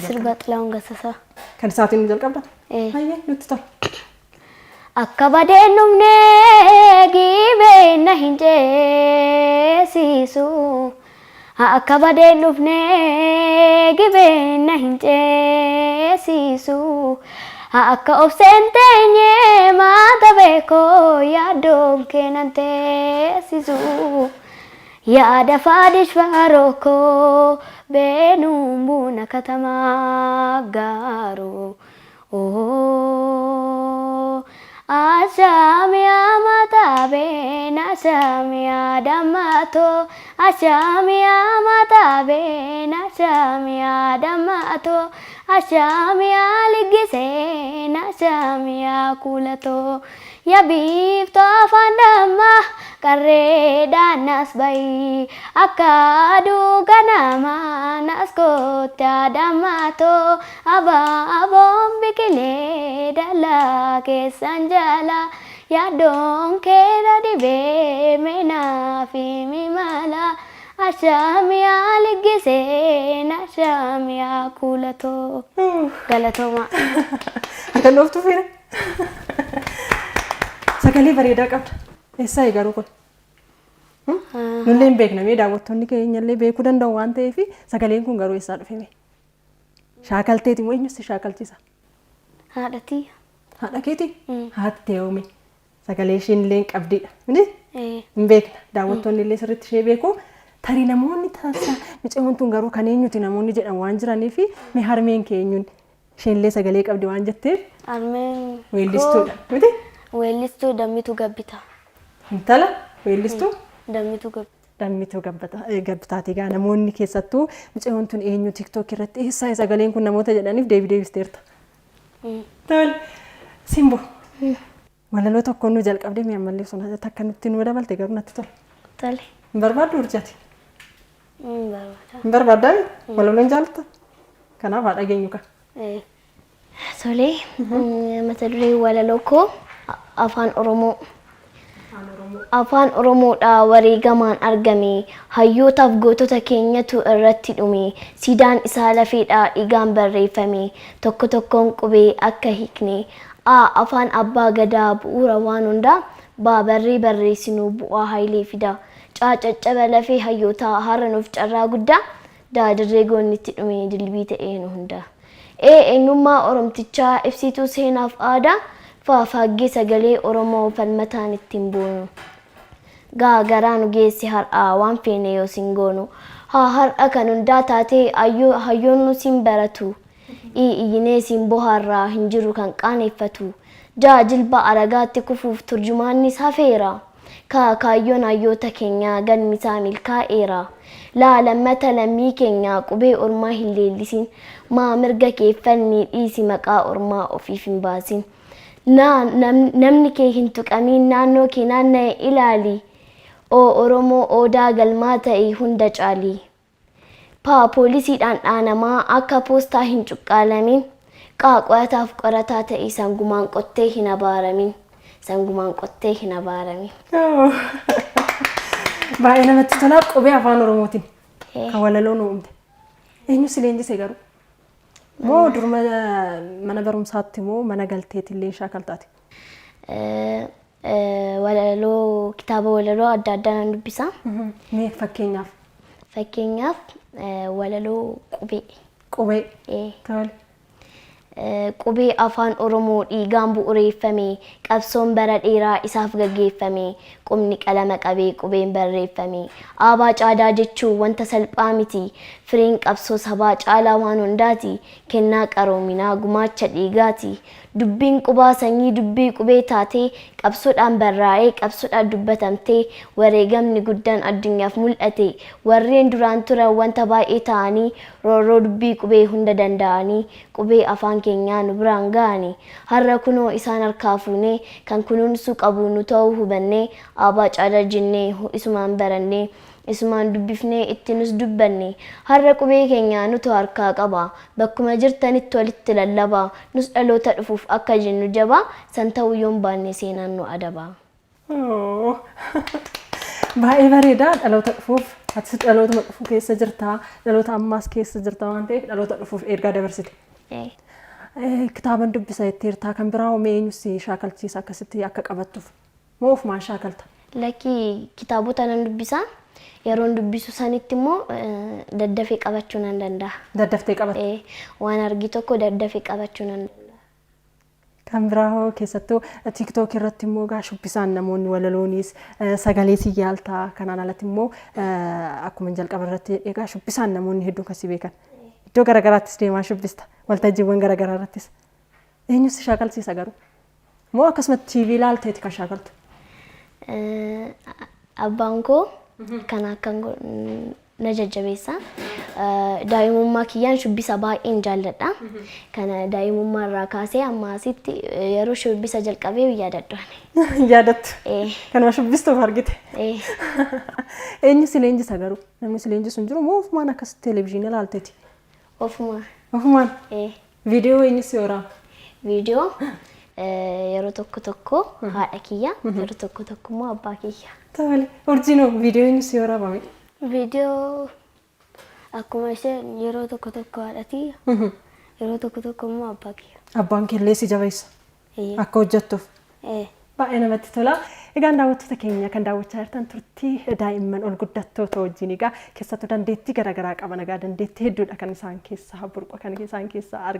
Sirba Xilahuun Gassasaa. Kan isaatiin nu jalqabda? Ee. Hayyee nutti tola. Akka badeen dhumnee giibee na hin ceesisu. Akka badeen dhufnee gibee na hin ceesisu. Akka obseen teenyee maata beekoo yaaddoon kee nan teessisu. Yaada faadish faaroo koo beenuun buuna katamaa gaaruu. Oh, Ashaamiyaa mataabeen ashaamiyaa dammatoo ashaamiyaa mataabeen ashaamiyaa dammatoo ashaamiyaa liggiseen ashaamiyaa kuulatoo ya biiftuu afaan dammaa qarreedhaan nas bayi akka aduu ganamaa nas kootti adammatoo Abaaboon biqilee dallaa keessan jala yaaddoon kee na dhibee mee naaf himi mala ashaamiyaa liggiseen ashaamiyaa kuulatoo. Galatoomaa. Harka dhooftuu fiire. Sagalee bareedaa qabda. Eessaa garuu kun? Nullee hin beekna mee daawwattoonni keenyallee beekuu danda'u waan ta'eef sagaleen kun garuu eessaa dhufe mee? Shaakalteeti moo eenyu si shaakalchisa? Haadha tiyya. Haadha keeti? Haati tee hoomi? Sagalee isheen illee hin qabdidha. Miti? Ee. Hin beekna. Daawwattoonni illee sirriitti ishee beeku. Tarii namoonni taasisaa micayyoon tun garuu kan eenyuti namoonni jedhan waan jiraniif mee harmeen kee eenyuun isheen illee sagalee qabdi waan jetteef Harmeen weellistuudha. Miti? Weellistuu Dammituu Gabbitaa. Intala weellistuu Dammituu Gabbitaa. Dammituu Gabbitaati. Egaa namoonni keessattuu mucayyoon tun eenyu TikTok irratti eessaa sagaleen kun namoota jedhaniif deebii deebisteerta. Tole. Simbo. Walaloo tokkoon nu jalqabdee mi'a ammallee sun takka nutti nu dabalte garuu natti tola. Tole. Hin barbaaddu urjati? Hin barbaada. Hin barbaaddaa? Walaloo hin jaallatta? Kanaaf haa dhageenyu ka. Tole. Mata dureen walaloo koo Afaan Oromoo. Afaan Oromoodha wareegamaan argame. Hayyootaaf gootota keenyatu irratti dhume. Siidaan isaa lafeedha dhiigaan barreeffame. Tokko tokkoon qubee akka hiikne. A. Afaan Abbaa Gadaa bu'uura waan hundaa. B. Barree barreessinu bu'aa Hayilee fida. C. Caccaba lafee hayyootaa har'a nuuf carraa guddaa. D. Dirree goonni itti dhume dilbii ta'ee nu hunda. E. Eenyummaa Oromtichaa ibsituu seenaaf aadaa. F. Faaggee sagalee Oromoo falmataan ittiin boonu. G. Garaa nu geesse har'a waan feene yoo sin goonu. H. Har'a kan hundaa taatee hayyoonnuu siin baratu. I. Iyyinee siin bohaarraa hin jiru kan qaaneeffatu. J. Jilba alagaatti kufuuf turjumaannis hafeera. K. Kaayyoon hayyoota keenyaa galmi isaa milkaa'eera. L. Lammata lammii keenya qubee ormaa hin leellisin. M. Mirga keef falmi dhiisi maqaa ormaa ofiif hin baasin. N. Namni kee hin tuqamiin naannoo kee naanna'e ilaali. O. Oromoo oodaa galmaa ta'i hunda caali. P. Poolisiidhaan dhaanamaa akka poostaa hin cuqqaalamin. Q. Qo'ataaf qorataa ta'i sangumaan qottee hin abaaramin. Sangumaan qottee hin abaaramin. Baay'ee namatti tola qubee afaan Oromootiin kan walaloo nu uumte. Eenyu si leenjise garuu? Moo duruma mana barumsaatti moo mana galteetti illee shaakaltaati? Walaloo kitaaba walaloo adda addaa nan dubbisa. Mee fakkeenyaaf? Fakkeenyaaf walaloo qubee. Qubee. Tole. Qubee Afaan Oromoo dhiigaan bu'ureeffame, qabsoon bara dheeraa isaaf gaggeeffame, qubni qalama qabee qubeen barreeffame. Aabaa caadaa jechuun wanta salphaa miti, firiin qabsoo sabaa caalaa waan hundaati, kennaa qaroominaa gumaacha dhiigaati. Dubbiin qubaa sanyii dubbii qubee taatee, qabsoodhaan barraa'ee qabsoodhaan dubbatamtee, wareegamni guddaan addunyaaf mul'ate. Warreen duraan turan wanta baay'ee ta'anii, Roorroo dubbii qubee hunda danda'anii qubee afaan keenyaa nu biraan ga'ani. Har'a kunoo isaan harkaa fuunee kan kunuunsuu qabu nu ta'uu hubannee Aabaa Caadaa jennee isumaan barannee, isumaan dubbifnee itti nus dubbanne. Har'a qubee keenya nutu harkaa qaba. Bakkuma jirtanitti walitti lallabaa. Nus dhaloota dhufuuf akka jennu jabaa san ta'uu yoon baanne seenaan nu adaba. Baay'ee bareeda dhaloota dhufuuf. Atis dhalootuma dhufu keessa jirta, dhaloota ammaas keessa jirta waan ta'eef dhaloota dhufuuf ergaa dabarsite. Kitaaban dubbisa jetteerta, kan biraa hoo mee eenyu si shaakalchiisa akkasitti akka qabattuuf? Moo ofumaan shaakalta? Lakki, kitaabota nan dubbisa. Yeroon dubbisu sanitti immoo daddafee qabachuu nan danda'a. Daddaftee qabatta? Waan argi tokko daddafee qabachuu nan danda'a. Kan biraa hoo, keessattuu TikTok irratti immoo egaa shubbisaan namoonni walaloonis sagalee si yaaltaa, kanaan alatti immoo akkuma jalqaba irratti egaa shubbisaan namoonni hedduun kan si beekan. Iddoo garaagaraattis deemaa shubbista, waltajjiiwwan garaagaraa irrattis. Eenyu si shaakalsiisa garuu? Moo akkasumatti TV ilaalteeti kan shaakaltu? Abbaan koo kan akkan na jajjabeessa. Daa'imummaa kiyyaan shubbisa baay'een jaalladha. Kana daa'imummaa irraa kaasee amma asitti yeroo shubbisa jalqabee yaadadhu ani. Yaadattu? Kanuma shubbistuuf argite. Eenyu si leenjisa garuu? Namni si leenjisu hin jiru moo ofumaan akkas televezyiinii ilaalteeti? Ofuma. Ofumaan? Viidiyoo eenyu si waraaba? Viidiyoo yeroo tokko tokko haadha kiyya, yeroo tokko tokko immoo abbaa kiyya. Tole. Urjiinoo, viidiyoo eenyu si waraabame? Viidiyoo akkuma isheen yeroo tokko tokko haadha tiyya, yeroo tokko tokko immoo abbaa kiyya. Abbaan keellee si jabeessa akka hojjettuuf? Ee. Baay'ee namatti tola. Egaan daawwattoota keenya, kan daawwachaa jirtan turtii daa'imman ol guddattoota wajjin, egaa keessattuu dandeettii garaagaraa qaban, egaa dandeettii hedduudha kan isaan keessaa burqa, kan isaan keessaa argamu.